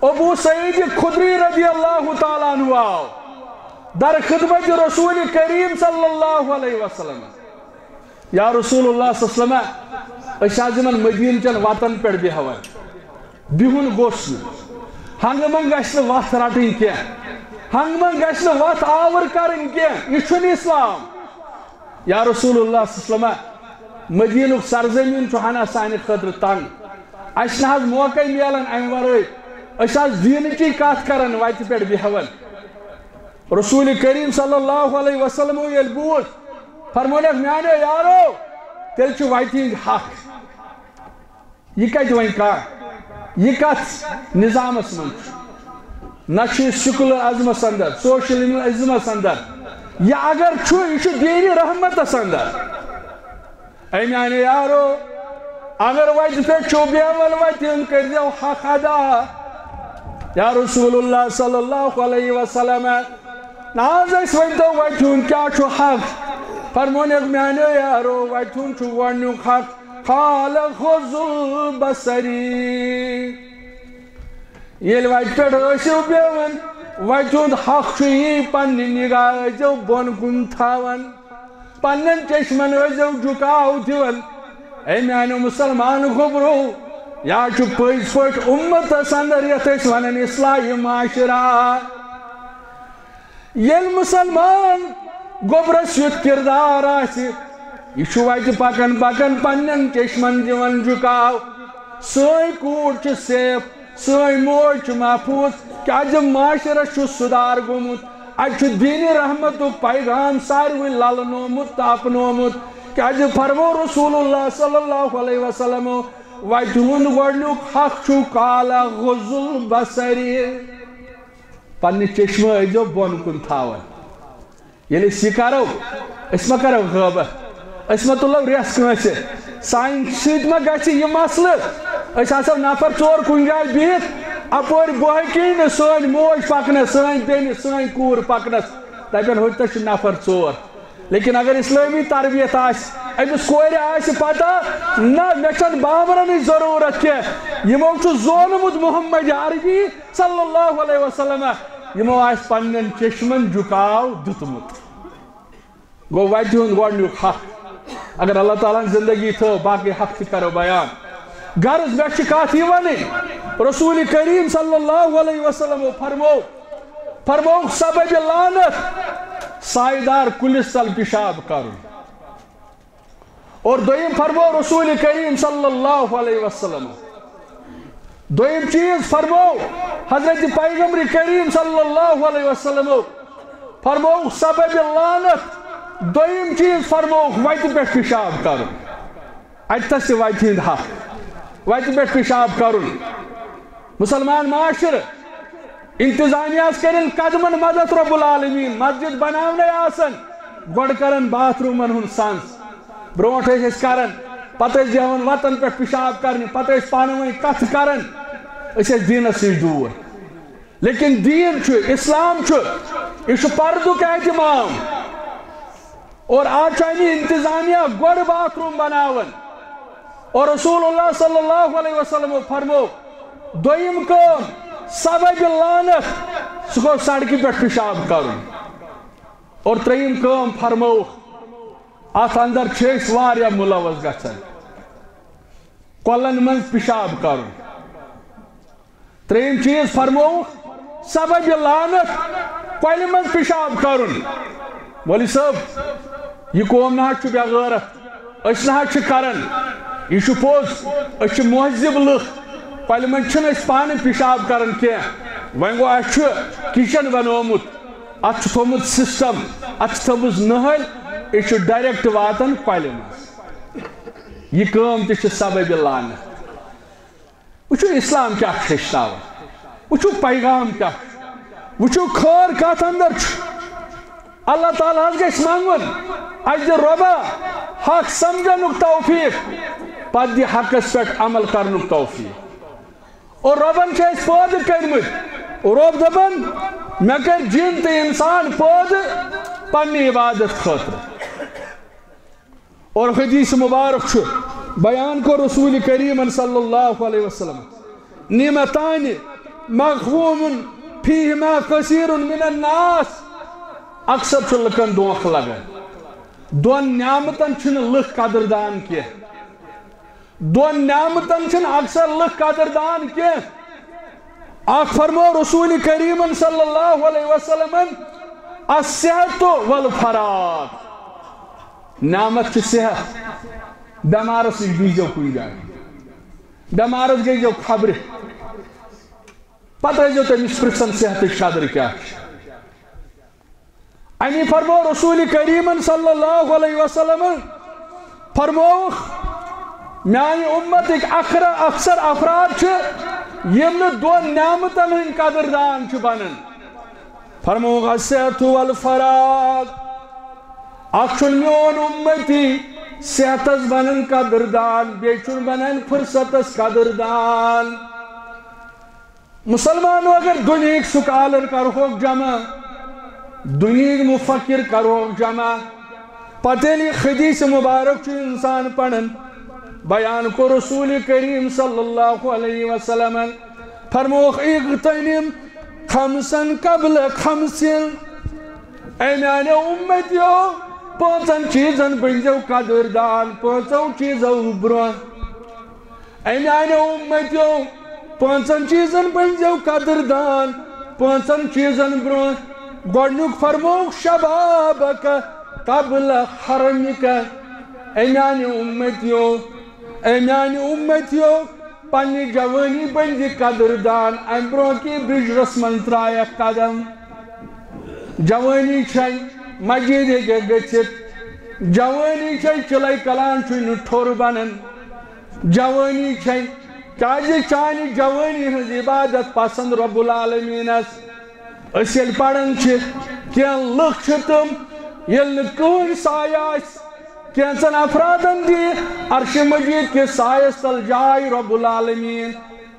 ابو سعید خدری رضی اللہ تعالیٰ عنہ آو در خدمت رسول کریم صلی اللہ علیہ وسلم۔ یا رسول اللہ صلی اللہ علیہ وسلم، أسۍ حظ یِمن مدیٖنہٕ چٮ۪ن وتن پٮ۪ٹھ بیٚہوان، بِہُن گوٚژھ نہٕ، ہنگہٕ منٛگہٕ گژھِ نہٕ وتھ رٹٕنۍ کینٛہہ، ہنگہٕ منٛگہٕ گژھِ نہٕ وتھ آوٕر کرٕنۍ کینٛہہ، یہِ چھُنہٕ اسلام۔ یا رسول اللہ صلی اللہ علیہ وسلم، مدیٖنُک سرزمین چھُ ہنا سانہِ خٲطرٕ تنگ، اسہِ نہ حظ موقعے میلان امہِ ورٲے، أسۍ حظ دیٖنٕچی کتھ کران وتہِ پٮ۪ٹھ بیٚہوان۔ رسول کریم صلی اللہ علیہ وسلم ییٚلہِ بوٗز، فرمونکھ، میانیو یارو، تیٚلہِ چھُ وتہِ ہٕنٛدۍ حق۔ یہِ کتہِ وۄنۍ کانٛہہ؟ یہِ کتھ نظامس منٛز چھُ؟ نہ چھُ یہِ سیکولر ازمس اندر، سوشلزمس اندر۔ یہِ اگر چھُ، یہِ چھُ دینِ رحمتس اندر۔ اے میانیو یارو، اگر وتہِ پٮ۪ٹھ چھِو بیہوان، وتہِ ہُنٛد کٔرۍزیو حق ادا۔ یا رسول اللہ صلی اللہ علیہ وسلم، نہ حظ، اَسہِ ؤنۍتو، وتہِ ہُنٛد کیٛاہ چھُ حق؟ فرمونکھ، میانیو یارو، وتہِ ہُنٛد چھُ گۄڈٕنیُک حق، قال خذوا بصری۔ ییٚلہِ وتہِ پٮ۪ٹھ ٲسِو بیہوان، وتہِ ہُنٛد حق چھُ یی، پننہِ نگاہ ٲسۍزیو بۄن کُن تھاوان، پننٮ۪ن چشمن ٲسۍزیو جُکاو دِوان۔ اے میانیو مسلمان گوٚبرو، یا چھُ پٔزۍ پٲٹھۍ اُمتس اندر یتھ أسۍ ونان اصلاحی معاشرہ۔ ییٚلہِ مسلمان گوٚبرس یُتھ کردار آسہِ، یہِ چھُ وتہِ پکان پکان پننٮ۪ن چشمن دِوان جُکاو۔ سٲنۍ کوٗر چھِ safe، سٲنۍ موج چھِ محفوظ، کیازِ معاشرس چھُ سُدھار گوٚمُت، اتہِ چھُ دینِ رحمتُک پیغام ساروٕے للنومُت تہٕ اپنومُت۔ کیازِ فرمو رسول اللہ صلی اللہ علیہ وسلم، وتہِ ہُنٛد گۄڈٕنیُک حق چھُ قال غض البصری۔ پننہِ چشمہٕ ٲسۍزیو بۄن کُن تھاوان۔ ییٚلہِ أسۍ یہِ کرو، أسۍ ما کرو غٲبت؟ أسۍ ما تُلو ریس کٲنٛسہِ؟ سانہِ سۭتۍ ما گژھِ یہِ مسلہٕ؟ أسۍ آسو نفر ژور کُنہِ جایہِ بِہِتھ، اپٲرۍ بۄہہِ کِنۍ سٲنۍ موج پکنس، سٲنۍ بیٚنہِ، سٲنۍ کوٗر پکنس، دپن، ہُتہِ تہِ چھُ نفر ژور۔ لیکن اگر اسلٲمی تربیت آسہِ، أمِس کورِ آسہِ پتہ، نہ، مےٚ چھَنہٕ بابرنٕچ ضروٗرت کینٛہہ، یِمو چھُ زونمُت محمد عربی صلی اللہ علیہ وسلم، یِمو آسہِ پننٮ۪ن چشمن جُکاو دیُتمُت۔ گوٚو وتہِ ہُنٛد گۄڈٕنیُک حق۔ اگر اللہ تعالیٰ ہن زندگی تھٲو، باقٕے حق تہِ کرو بیان۔ غرض، مےٚ چھِ کتھ یہِ ونٕنۍ، رسول کریم صلی اللہ علیہ وسلم فرمو، فرمووُکھ سبب لعنت سایدار کُلِس تل پِشاب کرُن۔ اور دوٚیِم فرمو رسول کریم صلی اللہ علیہ وسلم، دوٚیِم چیٖز فرمو حضرت پیغمبر کریم صلی اللہ علیہ وسلم، فرمووُکھ سبب لعنت، دوٚیِم چیٖز فرمووُکھ وتہِ پٮ۪ٹھ پِشاب کرُن۔ اتہِ تھس تہِ وتہِ ہُنٛد حق، وتہِ پٮ۪ٹھ پِشاب کرُن۔ مسلمان معاشرٕ، انتظامیہ ہس کرن قدمن مدد رب العالمین، مسجد بناونَے آسن، گۄڈٕ کرن باتھ روٗمن ہُنٛد سنٛز۔ برونٛٹھ ٲسۍ أسۍ کران، پتہٕ ٲسۍ بیہوان وتن پٮ۪ٹھ پِشاب کرنہِ، پتہٕ ٲسۍ پانہٕ ؤنۍ کتھٕ کران، أسۍ ٲسۍ دیٖنس نِش دوٗر۔ لیکن دیٖن چھُ، اسلام چھُ، یہِ چھُ پردُک اہتمام۔ اور آز چھُ اَمہِ انتظامیہ گۄڈٕ باتھ روٗم بناوان۔ اور رسول اللہ صلی اللہ علیہ وسلم فرمو، دوٚیِم کٲم، سبب لعنت، سُہ گوٚو سڑکہِ پٮ۪ٹھ پِشاب کرُن۔ اور ترٛیٚیِم کٲم فرمووُکھ، اتھ اندر چھِ أسۍ واریاہ مُلوث گژھان، کۄلن منٛز پِشاب کرُن۔ ترٛیٚیِم چیٖز فرمووُکھ، سبب لعنت، کۄلہِ منٛز پِشاب کرُن۔ مولوی صٲب، یہِ قوم نہ حظ چھُ بے غٲرت، أسۍ نہ حظ چھِ کران، یہِ چھُ پوٚز، أسۍ چھِ مہذب لُکھ، کۄلہِ منٛز چھِنہٕ أسۍ پانہٕ پِشاب کران کینٛہہ۔ وۄنۍ گوٚو، اَسہِ چھُ کچن بنوومُت، اتھ چھُ تھوٚومُت سسٹم، اتھ چھِ تھٲومٕژ نٔہٕلۍ، یہِ چھُ ڈائریکٹ واتان کۄلہِ منٛز۔ یہِ کٲم تہِ چھِ سبب لعنت۔ وٕچھِو، اسلام کیٛاہ چھُ ہیٚچھناوان، وٕچھِو، پیغام کیٛاہ چھُ، وٕچھِو، خٲر کَتھ اندر چھُ۔ اللہ تعالیٰ ہَس گژھِ منٛگُن، اَسہِ دِ رۄبا حق سمجھنُک توفیق، پتہٕ دِ حقس پٮ۪ٹھ عمل کرنُک توفیق۔ اور رۄبن چھِ أسۍ پٲدٕ کٔرمٕتۍ، رۄب دَپان، مےٚ کٔرۍ جِن تہٕ اِنسان پٲدٕ پننہِ عبادت خٲطرٕ۔ اور حدیث مبارک چھُ، بیان کوٚر رسول کریمن صلی اللہ علیہ وسلم، نعمتان مغبون فیہما کثیر من الناس، اکثر چھُ لُکن دھوکہ لگان۔ دۄن نعمتن چھِنہٕ لُکھ قدردان کینٛہہ۔ دۄن نعمتن چھِنہٕ اکثر لُکھ قدردان کینٛہہ۔ اکھ فرمو رسول کریمن صلی اللہ علیہ وسلمن، الصحت والفراغ۔ نعمت چھِ صحت۔ بٮ۪مارس نِش بِہزیو کُنہِ جایہِ، بٮ۪مارس گٔژھزیو خبرِ، پتہٕ ٲسۍزیو تٔمِس پرژھان صحتٕچ قدر کیٛاہ چھِ۔ امی فرمو رسول کریمن صلی اللہ علیہ وسلم، فرمووُکھ، میانہِ اُمتٕکۍ اکثر، اکثر افراد چھِ، یِم نہٕ دۄن نعمتن ہٕنٛدۍ قدردان چھِ بنان۔ فرمووُکھ، الصحت والفراغ۔ اکھ چھُنہٕ میون اُمتی صحتس بنان قدردان، بیٚیہِ چھُنہٕ بنان فرصتس قدردان۔ مسلمانو، اگر دُنیہٕکۍ سکالر کرہوکھ جمع، دُنیہٕکۍ مفکر کرہوکھ جمع، پتہٕ ییٚلہِ یہِ حدیث مبارک چھُ انسان پران، بیان کوٚر رسول کریم صلی اللہ علیہ وسلمن، فرمووُکھ، اغتنم خمسا قبل خمس۔ اے میانیو اُمتیو، پانٛژن چیٖزن بٔنزیو قدردان، پانٛژو چیٖزو برونٛہہ۔ اے میانیو اُمتیو، پانٛژن چیٖزن بٔنزیو قدردان، پانٛژن چیٖزن برونٛہہ۔ گۄڈنیُک فرمووُکھ، شبابک قبل حرمک۔ اے میانیو اُمتیو، اے میانیو اُمتیو، پننہِ جوٲنی بٔنزِ قدردان، امہِ برونٛہہ کہِ بُجرس منٛز ترایکھ قدم۔ جوٲنی چھے مسجد ہیٚکہِ گٔژھِتھ، جوٲنی چھے چلے کلان چھُے نہٕ ٹھوٚر بنان۔ جوٲنی چھے، کیازِ چانہِ جوٲنی ہٕنٛز عبادت پسند رب العالمینس۔ أسۍ ییٚلہِ پران چھِ، کینٛہہ لُکھ چھِ تِم، ییٚلہِ نہٕ کٕہٕنۍ سایہِ آسہِ، کینٛژن افرادن دِیہِ عرشِ مجید کِس سایس تل جاے رب العالمین۔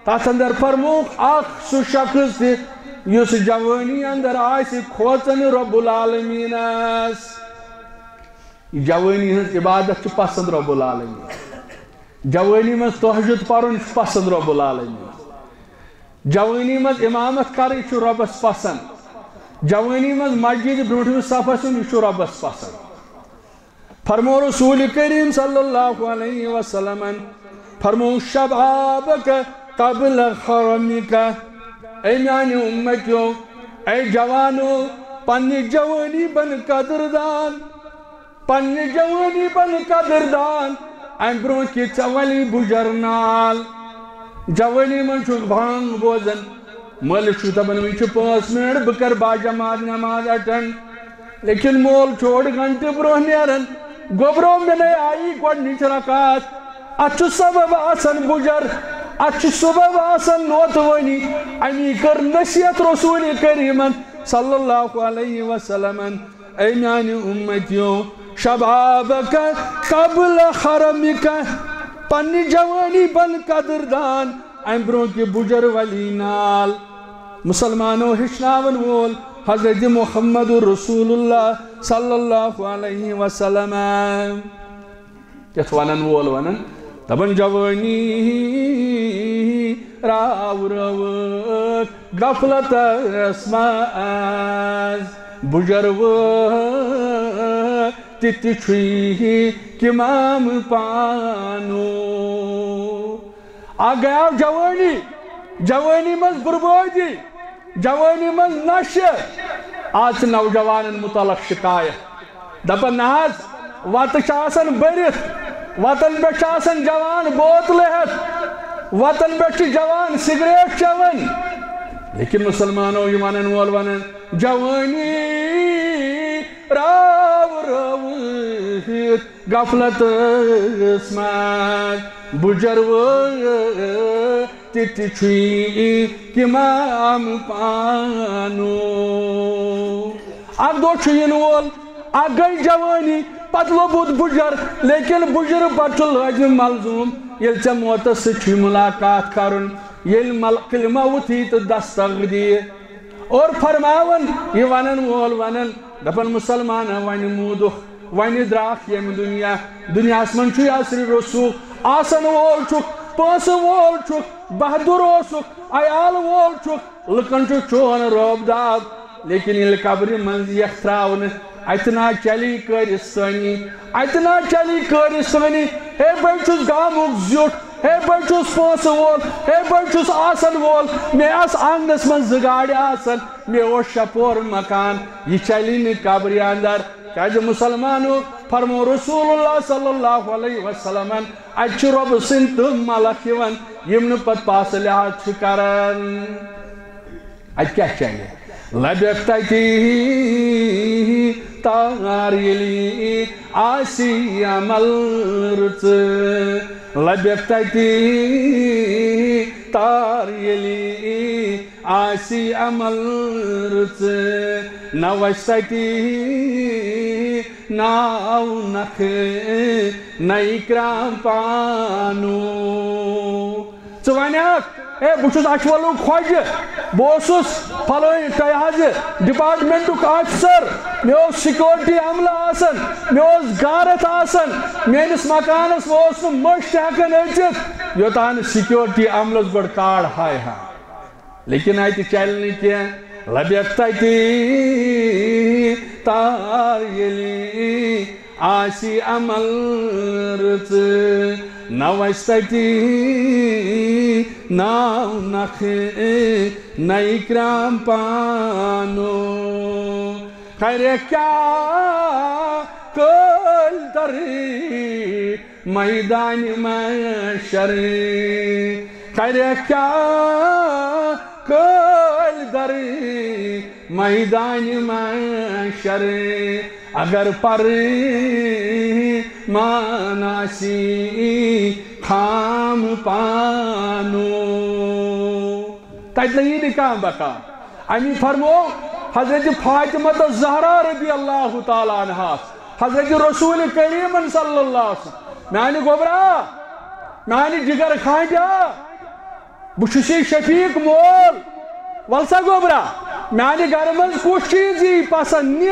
تتھ اندر فرمووُکھ، اکھ سُہ شخص تہِ یُس جوٲنی اندر آسہِ کھوژان رب العالمینس۔ جوٲنی ہٕنٛز عبادت چھِ پسند رب العالمین۔ جوٲنی منٛز تہجد پرُن چھُ پسند رب العالمین۔ جوٲنی منٛز امامت کرٕنۍ چھُ ربس پسند۔ جوٲنی منٛز مسجد برونٛٹھمِس صفس یُن، یہِ چھُ ربس پسند۔ فرمو رسول کریم صلی اللہ علیہ وسلمن، فرمو، شبابک قبل حرمک۔ اے میانہِ اُمتیو، اے جوانو، پننہِ جوٲنی بن قدردان، پننہِ جوٲنی بن قدردان، امہِ برونٛہہ کہِ ژےٚ ولی بُجر نال۔ جوٲنی منٛز چھُکھ بانگ بوزان، مٲلِس چھُ دپان، وۄنۍ چھِ پانٛژھ منٹ، بہٕ کرٕ باجماعت نماز اٹینڈ۔ لیکن مول چھُ اوٚڑ گھنٹہٕ برونٛہہ نیران، گوٚبرو، مےٚ نے آیی گۄڈٕنِچ رکعت۔ اتھ چھُ سبب آسان بُجر، اتھ چھُ سبب آسان نوتوٲنی۔ امی کٔر نصیحت رسول کریمن صلی اللہ علیہ وسلمن۔ اے میانہِ اُمتیو، شبابک قبل حرمک، پننہِ جوٲنی بن قدردان، امہِ برونٛہہ کہِ بُجر ولی نال۔ مسلمانو، ہیٚچھناون وول حضرت محمد رسول اللہ صلی اللہ علیہ وسلم۔ یتھ ونن وول ونن، دپان، جوٲنی راو رٲوٕکھ غفلتس منٛز، بُجر وٲتۍ تہِ چھُے کمام پانو۔ اکھ گٔیاو جوٲنی، جوٲنی منٛز بربٲدی، جوٲنی منٛز نشہٕ۔ آز چھِ نوجوانن متعلق شکایت، دپان، نہ حظ، وتہٕ چھِ آسان بٔرِتھ، وتن پٮ۪ٹھ چھِ آسان جوان بوتلہٕ ہٮ۪تھ، وتن پٮ۪ٹھ چھِ جوان سگریٹ چٮ۪وان۔ لیکن مسلمانو، یہِ ونن وول ونان، جوٲنی راو رٲوِتھ غفلتس منٛز، بُجر وٲتۍ تہِ چھُے کمام پانو۔ اکھ دۄہ چھُ یِنہٕ وول، اکھ گٔے جوٲنی، پتہٕ لوٚبُت بُجر، لیکن بُجرٕ پتہٕ چھُ لٲزم ملزوم، ییٚلہِ ژےٚ موتس سۭتۍ چھُے ملاقات کرُن، ییٚلہِ ملکل موت یی تہٕ دستک دِیہِ۔ اور فرماوان، یہِ ونن وول ونان، دپان، مسلمانہ، وۄنۍ موٗدُکھ، وۄنۍ درٛاکھ ییٚمہِ دُنیا۔ دُنیاہس منٛز چھُے عصرِ رسوخ، آسن وول چھُکھ، پونٛسہٕ وول چھُکھ، بہادُر اوسُکھ، عیال وول چھُکھ، لُکن چھُ چون رۄب داب۔ لیکن ییٚلہِ قبرِ منٛز یِکھ ترٛاونہٕ، اتہِ نا چلی کٲرِستٲنی، اتہِ نا چلی کٲرِستٲنی۔ ہے، بہٕ چھُس گامُک زیُٹھ، ہے، بہٕ چھُس پونٛسہٕ وول، ہے، بہٕ چھُس آسن وول، مےٚ آسہٕ آنٛگنس منٛز زٕ گاڑِ آسن، مےٚ اوس شےٚ پور مکان، یہِ چلی نہٕ قبرِ اندر۔ کیازِ مسلمانو، فرمو رسول اللہ صلی اللہ علیہ وسلمن، اتہِ چھِ رۄبہٕ سٕنٛدۍ تِم ملک یِوان، یِم نہٕ پتہٕ پاسہٕ لحاظ چھِ کران۔ اتہِ کیٛاہ چلہِ؟ لبیک تتی تار ییٚلہِ آسی عمل رٕژٕ، لبیک تتی تار ییٚلہِ آسی عمل رٕژ، نہ وَسہِ تتی ناو نکھٕ نَے کرٛام پانو۔ ژٕ وَنیٛاکھ، ہے، بہٕ چھُس اچھولُک خۄجہِ، بہٕ اوسُس فلٲنۍ تۄہہِ حظ ڈپارٹمنٹُک آفیسر، مےٚ اوس سیکورٹی عملہٕ آسان، مےٚ اوس گارتھ آسان، میٲنِس مکانس اوس نہٕ مٔچھ تہِ ہٮ۪کان أژِتھ، یوٚتام نہٕ سیکورٹی عملس گۄڈٕ کارڈ ہاوِ ہا۔ لیکن اتہِ چلہِ نہٕ کینٛہہ، لبیک تتی تار ییٚلہِ آسی عمل رٕژ، نہ وَسہِ تتی ناو نکھٕ نَے کرٛام پانو۔ کرِ کیٛاہ کٲلۍ درٕے میدانِ محشر، کرِ کیٛاہ کٲلۍ درٕے میدانِ محشر، اگر پرمان آسی خام پانو۔ تتہِ لگی نہٕ کانٛہہ بکار۔ امی فرمو حضرت فاطمہ الزہرا رضی اللہ تعالیٰ عنہاس، حضرت رسول کریم صلی اللہ علیہ وسلم، میانہِ گوبرا، میانہِ جگر خانجا، بہٕ چھُس یہِ شفیق مول۔ ول سا گوبرا، میانہِ گرٕ منٛز کُس چیٖز یی پسنٛد، نہِ،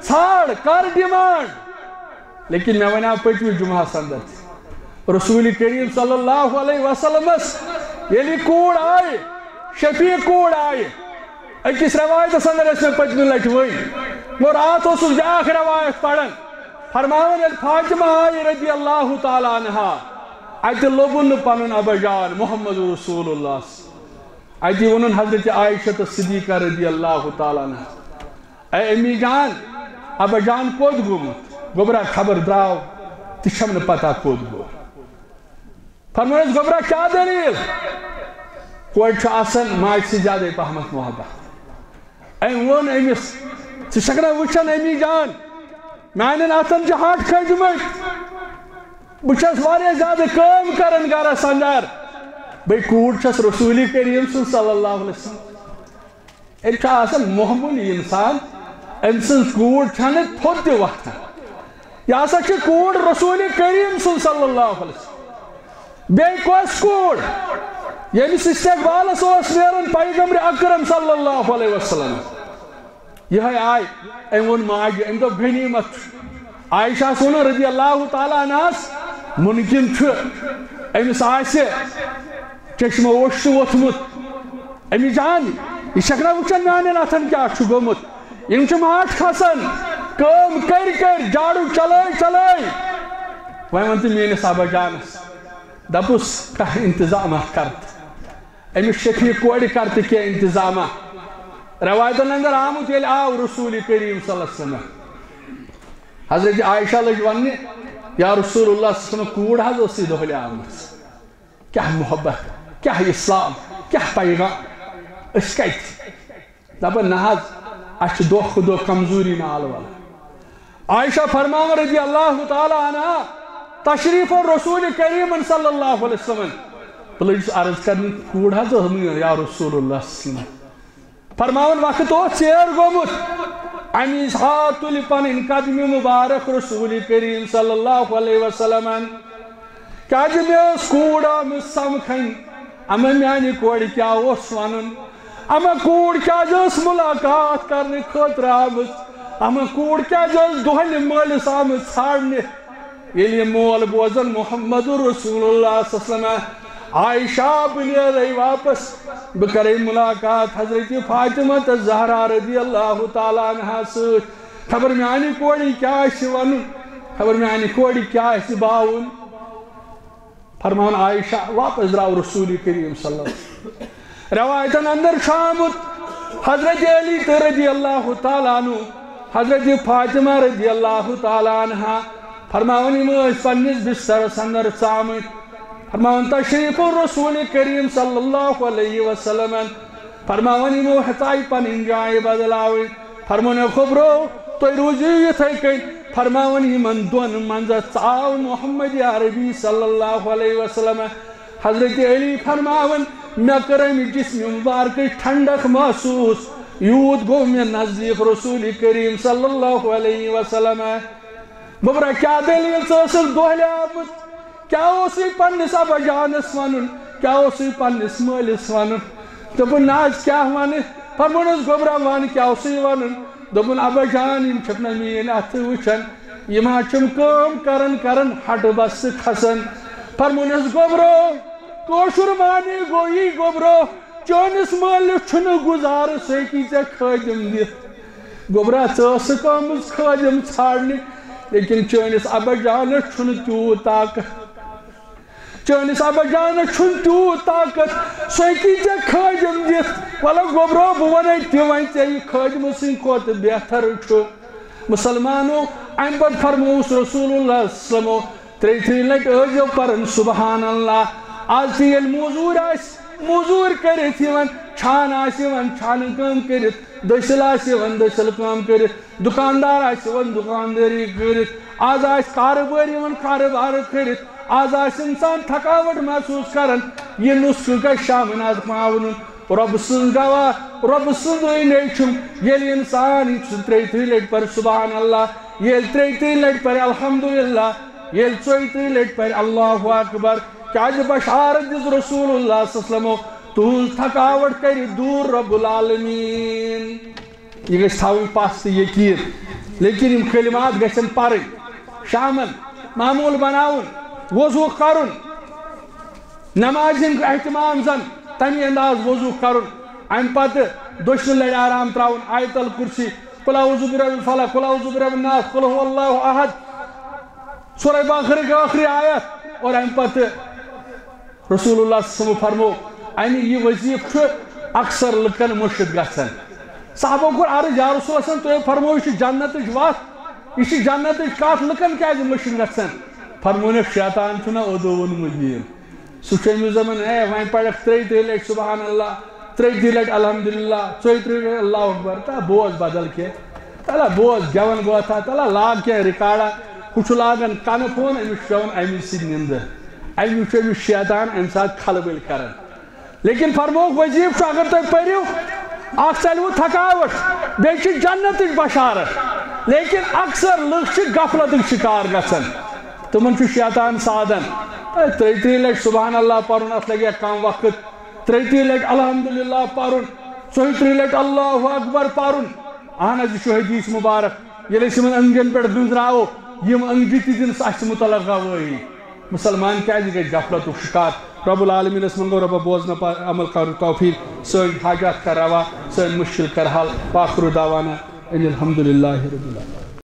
ژھانڈ، کر ڈیمانڈ۔ لیکن مےٚ وَنیٛاو پٔتمہِ جمعہس اندر تہِ، رسول کریم صلی اللہ علیہ وسلمس ییٚلہِ کوٗر آیہِ، شفیق کوٗر آیہِ، أکِس رٮ۪وایتَس اندر ٲسۍ مےٚ پٔتمہِ لَٹہِ وٕنۍ۔ گوٚو راتھ اوسُس بیٛاکھ رٮ۪وایت پَران۔ فرماوان ییٚلہِ فاطمہ آیہِ رضی اللہ تعالیٰ عنہا، اَتہِ لوٚبُن نہٕ پَنُن ابا جان محمد رسول اللہ۔ اَتی ووٚنُن حضرت عائشہ تہٕ صدیقہ رضی اللہ تعالیٰ عنہا، اے امی جان، ابا جان کوٚت گوٚمُت؟ گوٚبرا خبر درٛاو تہِ چھَم نہٕ پتہ کوٚت گوٚو۔ فرمٲیِس، گوٚبرا، کیٛاہ دٔلیٖل؟ کورِ چھُ آسان ماجہِ سۭتۍ زیادَے پہمتھ محبت۔ أمۍ ووٚن أمِس، ژٕ چھَکھ نہ وٕچھان أمی جان، میٛانٮ۪ن اَتھَن چھِ ہَٹھ کھٔتۍمٕتۍ، بہٕ چھَس واریاہ زیادٕ کٲم کَران گَرَس اندر، بٔے کوٗر چھَس رسوٗلِ کریم سٕنٛز صلی اللہ علیہ وسلم۔ أمۍ چھُ آسان معموٗلی اِنسان، أمۍ سٕنٛز کوٗر چھَنہٕ تھوٚد تہِ وۄتھان۔ یہِ ہسا چھِ کوٗر رسول کریم سٕنٛز صلی اللہ علیہ وسلم۔ بیٚیہِ کۄس کوٗر، ییٚمِس استقبالس اوس نیران پیغمبر اکرم صلی اللہ علیہ وسلم؟ یِہوٚے آے، أمۍ ووٚن ماجہِ، أمۍ دوٚپ، غنیمت چھُ۔ عائشہ ہس ووٚن رضی اللہ تعالیٰ عنہس، مُمکِن چھُ أمِس آسہِ چشمہٕ اوٚش تہِ ووٚتھمُت۔ أمِس جان، یہِ چھَکھ نہ وٕچھان میٛانٮ۪ن اَتھَن کیٛاہ چھُ گوٚمُت؟ یِم چھِ ماٹھ کھسان، کٲم کٔرۍ کٔرۍ، جاڑو چلٲے چلٲے۔ وۄنۍ وَن تہٕ میٛٲنِس ابا جانَس، دَپُس، کانٛہہ اِنتظامہ کر تہٕ أمِس شفیع کورِ کر تہٕ کینٛہہ اِنتظامہ۔ رٮ۪وایتَن اندر آمُت ییٚلہِ آو رسول کریم صلی اللہ علیہ وسلم، حضرت عائشہ لٔج وَننہِ، یا رسول اللہ صلی اللہ علیہ وسلم، کوٗر حظ ٲسٕے دۄہلہِ آمٕژ۔ کیٛاہ محبت، کیٛاہ اسلام، کیٛاہ پیغام، أسۍ کتہِ؟ دپان نہ حظ، اسہِ چھِ دۄہ کھۄتہٕ دۄہ کمزوری نالہٕ ولان۔ عائشہ فرماوان رضی اللہ تعالیٰ عنہا، تشریف اوٚن رسول کریمن صلی اللہ علیہ وسلمن۔ بہٕ لٔجِس عرض کرنہِ، کوٗر حظ ٲس مےٚ یا رسول اللہ صلی اللہ علیہ وسلم۔ فرماوان وقت اوس ژیر گوٚمُت، امی ساتہٕ تُلہِ پنٕنۍ قدمہِ مبارک رسول کریم صلی اللہ علیہ وسلمن۔ کیازِ مےٚ ٲس کوٗر آمٕژ سمکھٕنۍ، اما میانہِ کورِ کیٛاہ اوس ونُن، اما کوٗر کیازِ ٲس ملاقات کرنہٕ خٲطرٕ آمٕژ، اما کوٗر کیازِ ٲس دۄہلہِ مٲلِس آمٕژ ژھانڈنہِ۔ ییٚلہِ یہِ مول بوزن محمد رسول اللہ صلی اللہ علیہ وسلم، عائشہ، بہٕ نیرے واپس، بہٕ کرے ملاقات حضرت فاطمہ تہٕ زہرا رضی اللہ تعالیٰ عنہا سۭتۍ۔ خبر میانہِ کورِ کیٛاہ آسہِ ونُن، خبر میانہِ کورِ کیٛاہ آسہِ باوُن۔ فرمان عائشہ، واپس درٛاو رسول کریم صلی اللہ علیہ وسلم۔ روایتن اندر چھُ آمُت، حضرت علی تہٕ رضی اللہ تعالیٰ عنہ، حضرت فاطمہ رضی اللہ تعالیٰ عنہا فرماوان، یِم ٲسۍ پننِس بسترس اندر ژامٕتۍ۔ فرماوان، تشریف رسول کریم صلی اللہ علیہ وسلم۔ فرماوان، یِمو ہیژاے پنٕنۍ جاے بدلاوٕنۍ۔ فرموونکھ، خبرو، تُہۍ روٗزِو یِتھَے کٔنۍ۔ فرماوان یِمن دۄن منٛزٕ ژاو محمد عربی صلی اللہ علیہ وسلم۔ حضرت علی فرماوان، مےٚ کٔر اَمہِ جسمِ مبارکٕچ ٹھنڈک محسوٗس، یوٗت گوٚو مےٚ نزدیٖک رسول کریم صلی اللہ علیہ وسلم۔ گوٚبرا، کیٛاہ دٔلیٖل؟ ژٕ ٲسٕکھ دۄہلہِ آمٕژ، کیٛاہ اوسُے پننِس ابا جانس ونُن؟ کیٛاہ اوسُے پننِس مٲلِس ونُن؟ دوٚپُن، نہ حظ، کیٛاہ ونہٕ؟ فرموونس، گوٚبرا، ون، کیٛاہ اوسُے ونُن؟ دوٚپُن، ابا جان، یِم چھِکھ نہ میٲنۍ اتھٕ وٕچھان، یِم حظ چھِم کٲم کران کران ہٹہٕ بستہٕ کھسان۔ فرموونس، گوٚبرو، کٲشُر معنی گوٚو یی، گوٚبرو، چٲنِس مٲلِس چھُنہٕ گُزارٕ، سُہ ہیٚکی ژےٚ خٲدِم دِتھ۔ گوٚبرا، ژٕ ٲسٕکھ آمٕژ خٲدِم ژھانڈنہِ، لیکن چٲنِس ابا جانس چھُنہٕ تیوٗت طاقت۔ چٲنِس ابا جانس چھُنہٕ تیوٗت طاقت، سُہ ہیٚکی ژےٚ خٲدِم دِتھ۔ وَلہٕ گوٚبرو، بہٕ وَنے تہِ وۄنۍ ژےٚ، یہِ خٲدِمہٕ سٕنٛدِ کھۄتہٕ بہتر چھُ۔ مُسلمانو، اَمہِ پتہٕ فرمووُس رسول اللہ صلی اللہ علیہ وسلمو، ترٛیہِ ترٛیہِ لٹہِ ٲسۍزیو پران سبحان اللہ۔ آز تہِ ییٚلہِ موٚزوٗرۍ آسہِ، موٚزوٗرۍ کٔرِتھ یِوان، چھان آسہِ یِوان چھانہٕ کٲم کٔرِتھ، دٔسِل آسہِ یِوان دٔسِل کٲم کٔرِتھ، دُکاندار آسہِ یِوان دُکاندٲری کٔرِتھ، آز آسہِ کارٕبٲرۍ یِوان کارٕبار کٔرِتھ، آز آسہِ اِنسان تھکاوٹ محسوٗس کران، یہِ نُسخہٕ گژھِ شامَن آز پاونُن۔ رۄبہٕ سٕنٛز گواہ، رۄبہٕ سٕنٛزٕے نَے چھُم۔ ییٚلہِ اِنسان یہِ چھُ ترٛیہِ ترٛیہِ لَٹہِ پَرِ سبحان اللہ، ییٚلہِ ترٛیہِ ترٛیہِ لَٹہِ پَرِ الحمدللہ، ییٚلہِ ژۄیہِ ترٛیہِ لَٹہِ پَرِ اللہ اکبر، کیٛازِ بشارت دِژ رسول اللہ صلی اللہ علیہ وسلمو، تُہٕنٛز تھکاوٹ کَرِ دوٗر رب العالمین۔ یہِ گژھِ تھاوٕنۍ پَس تہٕ یقیٖن، لیکن یِم کلمات گژھن پَرٕنۍ۔ شامَن معموٗل بناوُن، وضوٗ کَرُن، نمازِ ہُنٛد اہتمام زن تمی انداز وضو کرُن، امہِ پتہٕ دٔچھنہِ لرِ آرام تراوُن، آیت الکرسی، قل اعوذ برب الفلق، قل اعوذ برب الناس، قل هو اللہ احد، سورہ بقرہ کے ٲخری آیت، اور امہِ پتہٕ رسول اللہ صلی اللہ علیہ وسلم فرمو، امہِ یہِ وظیفہٕ چھُ اکثر لُکن مٔشِتھ گژھان۔ صحابو کوٚر عرض، یا رسول اللہ صلی اللہ علیہ وسلم، تُہۍ فرمو، یہِ چھِ جنتٕچ وتھ، یہِ چھِ جنتٕچ کتھ، لُکن کیازِ مٔشِتھ گژھان؟ فرمونکھ، شیطان چھُنہ عدوٌ مبین۔ سُہ چھُ أمِس دَپان، اے، وۄنۍ پَرَکھ ترٛیٚیہِ ترٛیٚیہِ لَٹہِ سبحان اللہ، ترٛیٚیہِ ترٛیٚیہِ لَٹہِ الحمدللہ، ژۄیہِ ترٛیٚیہِ لَٹہِ اللہ اکبر، تہٕ بوز بدل کینٛہہ۔ تَلہ بوز، گٮ۪وَن گوتھا، تَلہ لاگ کینٛہہ ریکارڈا، ہُہ چھُ لاگان کَنہٕ فون، أمِس چھُ پٮ۪وان اَمی سۭتۍ نِندٕ۔ اَمی چھُ أمِس شیطان اَمہِ ساتہٕ کھلبٔلۍ کران۔ لیکن فرمووُکھ، وظیفہٕ چھُ، اگر تُہۍ پٔرِو، اکھ ژَلِوٕ تھکاوٹ، بیٚیہِ چھِ جنتٕچ بشارت۔ لیکن اکثر لُکھ چھِ غفلتٕکۍ شکار گژھان، تِمن چھُ شیطان سادان۔ تہٕ ترٛیٚیہِ ترٛیٚیہِ لٹہِ سبحان اللہ پرُن، اتھ لگہِ ہا کم وقت۔ ترٛیٚیہِ ترٛیٚیہِ لٹہِ الحمدللہ پرُن، ژۄیہِ ترٛیٚیہِ لٹہِ اللہ اکبر پرُن۔ اہن حظ، یہِ چھُ حدیث مبارک۔ ییٚلہِ أسۍ یِمن أنٛگجن پٮ۪ٹھ گٔنٛزراوو، یِم أنٛگجہِ تہِ دِن اَسہِ مُتعلق گوٲہی۔ مُسلمان کیٛازِ گٔے غفلتُک شِکار؟ رب العالمیٖنَس منٛگو رۄبہ بوزنہٕ پَ-، عمل کَرُن توفیٖق، سٲنۍ حاجات کَر روا، سٲنۍ مُشکِل کَر حل۔ وآخر دعوانا ان الحمد للہ رب العالمین۔